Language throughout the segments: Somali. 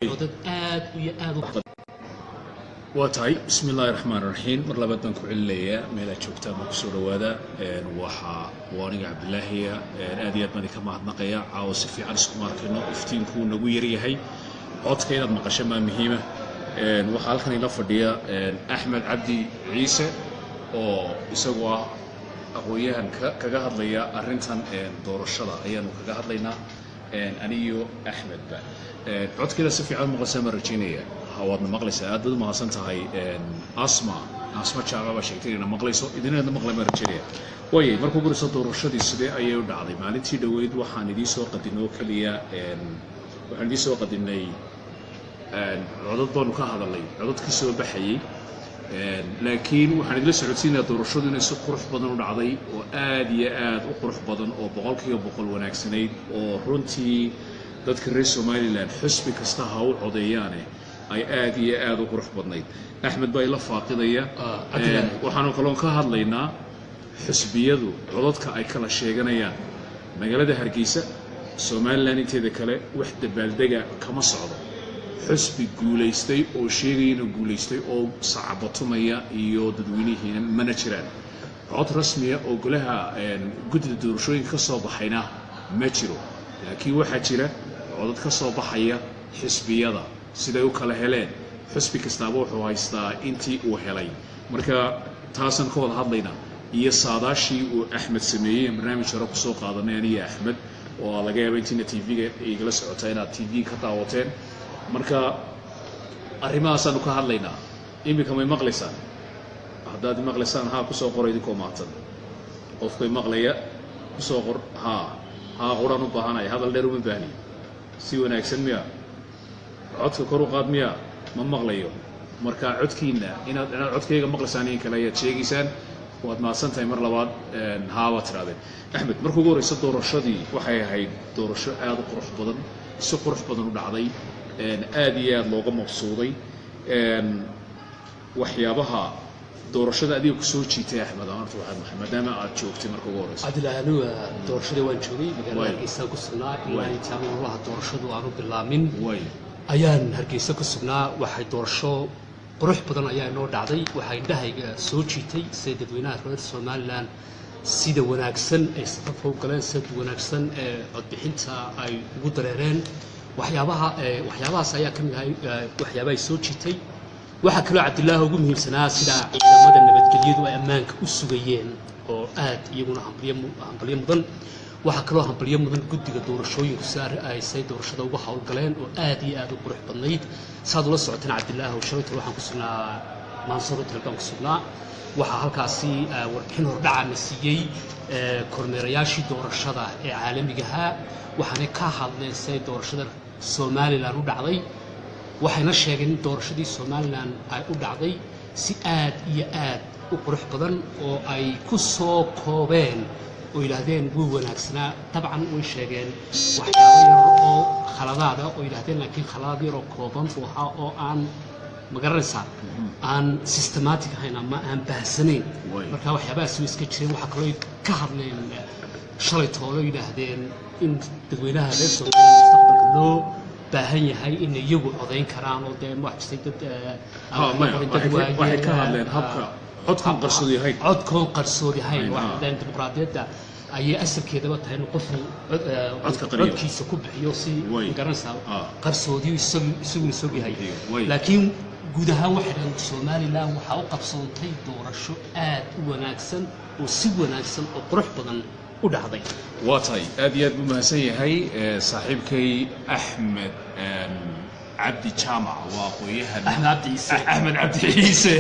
Codad aad iyo aad u Waa tahay. Bismi illaahi raxmaan raxiim. Mar labaad baan ku celinayaa, meel aad joogtaan baan kusoo dhawaada. Waxa waa aniga Cabdilaahiya. Aad iyo aad baan idinka mahadnaqaya. Caawa si fiican iskuma arkayno, iftiinkuu nagu yaryahay. Codka inaad maqasho maa muhiima. Waxaa halkan ila fadhiya Axmed Cabdi Ciise oo isagu ah aqoon-yahan kaga hadlaya arrintan doorashada ayaanu kaga hadlaynaa aniyo Axmedba. Codkeeda si fiican maqlaysaa maan rajaynaya. Waadna maqlaysaa, aad baad u mahadsan tahay. Asma, Asma Jaama baa sheegtay inayna maqlayso, idinayna maqlay maan rajaynaya. Waayay, markuu guriso doorashadii sidee ayay u dhacday maalintii dhoweyd? Waxaan idiin soo qadinay oo keliya, waxaan idiin soo qadinay codad baanu ka hadalnay, codadkii soo baxayey. Laakiin waxaan idila socodsiinayaa doorashadu inay si qurux badan u dhacday oo aad iyo aad u qurux badan oo 100% wanaagsanayd, oo runtii dadka reer Somaliland xusbi kasta ha u codeeyaane ay aad iyo aad u qurux badnayd. Axmed baa ila faaqidaya. Waxaanu kaloon ka hadlaynaa xusbiyadu codadka ay kala sheeganayaan magaalada Hargeysa. Somaliland inteeda kale wax dabaaldega kama socdo. Xusbi guulaystay oo sheegaya inuu guulaystay oo sacabatumaya iyo dadweynihiina mana jiraan. Cod rasmiya oo golaha guddida doorashooyinka ka soo baxayna ma jiro, laakiin waxaa jira codad ka soo baxaya xisbiyada siday u kala heleen. Xusbi kastaaba wuxuu haystaa intii uu helay. Marka taasaan ka wada hadlaynaa iyo saadaashii uu Axmed sameeyey. Barnaamij hore kusoo qaadanay aniyo Axmed oo laga yaaba intiina TV-ga igala socotaa inaad TV ka daawateen. Marka arrimahaasaanu ka hadlaynaa. Iminka may maqlaysaan? Haddaad maqlaysaan, haa kusoo qora idinkoo mahadsan. Qofkay maqlaya kusoo qor haa. Haa quraan u baahanaya, hadal dheer uma baahni. Si wanaagsan miya? Codka kor u qaad miya? Ma maqlayo. Marka codkiina inaad codkayga maqlaysaan in kale ayaad sheegaysaan. Waad mahadsan tahay mar labaad. Haa baad tirahdeen. Axmed, marka ugu horreysa doorashadii waxay ahayd doorasho aad u qurux badan, si qurux badan u dhacday, aad iyo aad looga maqsuuday. Waxyaabaha doorashada adiga kusoo jiitay, Axmed, horta waxaad maxay, maadaama aad joogtay marka ugu horeysa? Cabdilaahi, aniga doorashada waan joogay, magaalada Hargeysa ku sugnaa ilaa intaan ololaha doorashadu aanu bilaamin ayaan Hargeysa ku sugnaa. Waxay doorasho qurux badan ayaa inoo dhacday. Waxaa indhahayga soo jiitay sida dadweynaha reer Somaliland sida wanaagsan ay safafka u galeen, sida wanaagsan ee codbixinta ay ugu dareereen. Waxyaabaha waxyaabahaas ayaa ka mid ahay waxyaabaha ay soo jiitay. Waxaa kaloo, Cabdilaahi, ugu muhiimsanaa sida ciidamada nabadgelyadu ay ammaanka u sugayeen oo aad iyaguna hambalyo mudan. Waxaa kaloo hambalyo mudan guddiga doorashooyinku si ay say doorashada uga howlgaleen oo aad iyo aad u qurux badnayd. Saad ula socoteen, Cabdilaahi, shalayto waxaan ku sugnaa Maansoro Hotel baan ku sugnaa. Waxaa halkaasi warbixin hordhaca na siiyey kormeerayaashii doorashada ee caalamigahaa. Waxaanay ka hadleen siday doorashada Somaliland u dhacday. Waxayna sheegeen in doorashadii Somaliland ay u dhacday si aad iyo aad u qurux badan oo ay ku soo koobeen oo yidhaahdeen wuu wanaagsanaa. Dabcan way sheegeen waxyaabo yar oo khaladaada oo yidhahdeen, laakiin khaladaad yaroo kooban buu ahaa oo aan magaranaysaa aan systematic ahayn ama aan baahsanayn. Marka waxyaabahaasi way iska jireen. Waxaa kaloo ka hadleen shalay toolo yidhaahdeen in dadweynaha reer Somaliland mustaqbalka loo baahan yahay in iyagu codayn karaan oo dee wax jirtay dad Waxay ka hadleen habka codkoon qarsoodi ahayn. Codkoon qarsoodi ahayn. Waxay dimuqraadiyadda ayay asalkeedaba tahay in qofku codkiisa ku bixiyo si magaranaysaa qarsoodiyo, isaguna sog yahay. Laakiin guud ahaan waxay dhahan Somaliland waxaa u qabsoontay doorasho aad u wanaagsan oo si wanaagsan oo qurux badan u dhacday. Waa tahay, aad iyo aad buu mahadsan yahay saaxiibkay Axmed Cabdi Jaamac, waa aqoonyahan. Axmed Cabdi Ciise. Axmed Cabdi Ciise,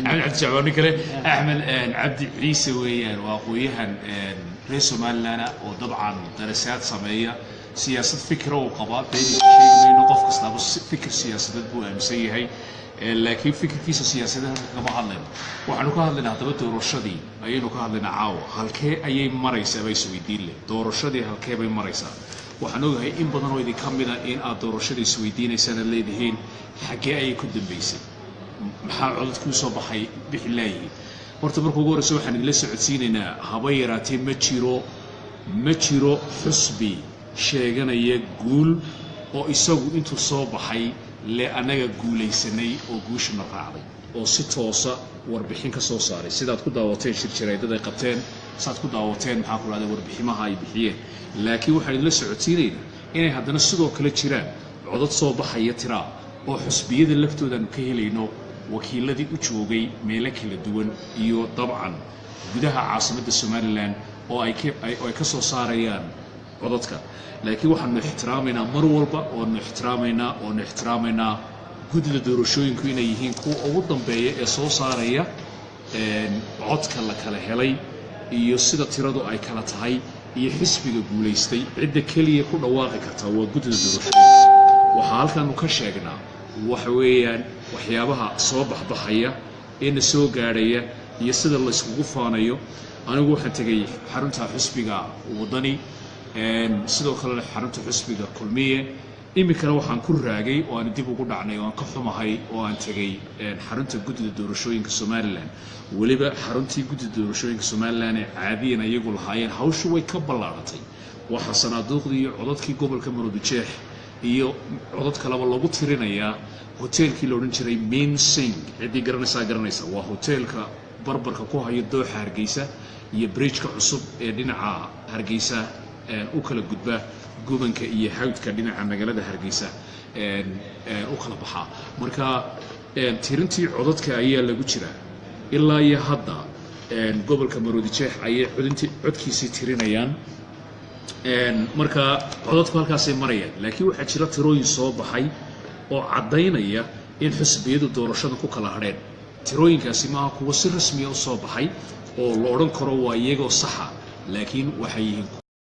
Axmed Cabdi Jaamac waa nin kale. Axmed Cabdi Ciise weeyaan, waa aqoonyahan reer Somaliland oo dabcan darasaad sameeya, siyaasad fikra uu qabaa. Been sheegi mayno, qof kastaaba fikir siyaasadeed buu aaminsan yahay, laakiin fikirkiisa siyaasadeed halka kama hadlayno. Waxaanu ka hadlaynaa haddaba doorashadii ayaynu ka hadlaynaa caawa. Halkee ayay maraysaa baa isweydiin leh. Doorashadii halkee bay maraysaa? Waxaan ogahay in badan oo idin ka mida in aad doorashada isweydiinaysaan, aad leedihiin xaggee ayay ku dambaysay, maxaa codadkuu soo baxay bixi laayihiin. Horta marka ugu horreysa waxaan idinla socodsiinaynaa, haba yaraatee ma jiro, ma jiro xusbi sheeganaya guul. oo isagu intuu soo baxay le annaga guulaysanay oo guushana raacday, oo si toosa warbixin ka soo saaray, sidaad ku daawateen shirjaraydada ay qabteen, sidaad ku daawateen, maxaa ku dhahday, warbiximaha ay bixiyeen. Laakiin waxaan idinla socodsiinaynaa inay haddana sidoo kale jiraan codad soo baxaya tiraa oo xusbiyada laftoodaanu ka helayno, wakiiladii u joogay meelo kala duwan iyo dabcan gudaha caasimadda Somalilan oo ay ka soo saarayaan codadka. Laakiin waxaanu ixtiraamaynaa mar walba oonu ixtiraamaynaa oonu ixtiraamaynaa guddida doorashooyinku inay yihiin kuwa ugu dambeeya ee soo saaraya codka la kala helay iyo sida tiradu ay kala tahay iyo xisbiga guulaystay. Cidda keliya ku dhawaaqi kartaa waa guddida doorashooyinka. Waxaa halkaanu ka sheegnaa waxa weeyaan waxyaabaha soo baxbaxaya ee na soo gaadhaya iyo sida la iskugu faanayo. Anigu waxaan tegey xarunta xisbiga Wadani, sidoo kalena xarunta xisbiga Kulmiye. Iminkana waxaan ku raagay oo aan dib ugu dhacnay oo aan ka xumahay oo aan tegey xarunta guddida doorashooyinka Somalilan, weliba xaruntii guddida doorashooyinka Somalilan ee caadiyan iyagu lahaayeen. Hawshu way ka ballaaratay. Waxaa sanaaduuqdii iyo codadkii gobolka Maroodijeex iyo codad kaleba lagu tirinayaa hoteelkii la odhan jiray Minsing. Ciddii garanaysaa garanaysa, waa hoteelka barbarka ku hayo dooxa Hargeysa iyo bridgeka cusub ee dhinaca Hargeysa u kala gudba gubanka iyo hawdka dhinaca magaalada Hargeysa u kala baxaa. Marka tirintii codadka ayaa lagu jiraa ilaa iyo hadda. Gobolka Maroodijeex ayay codintii codkiisii tirinayaan. Marka codadku halkaasay marayaan, laakiin waxaa jira tirooyin soo baxay oo caddaynaya in xisbiyadu doorashada ku kala hadheen. Tirooyinkaasi maaha kuwo si rasmiya u soo baxay oo la odhan karo waa iyagoo saxa, laakiin waxay yihiin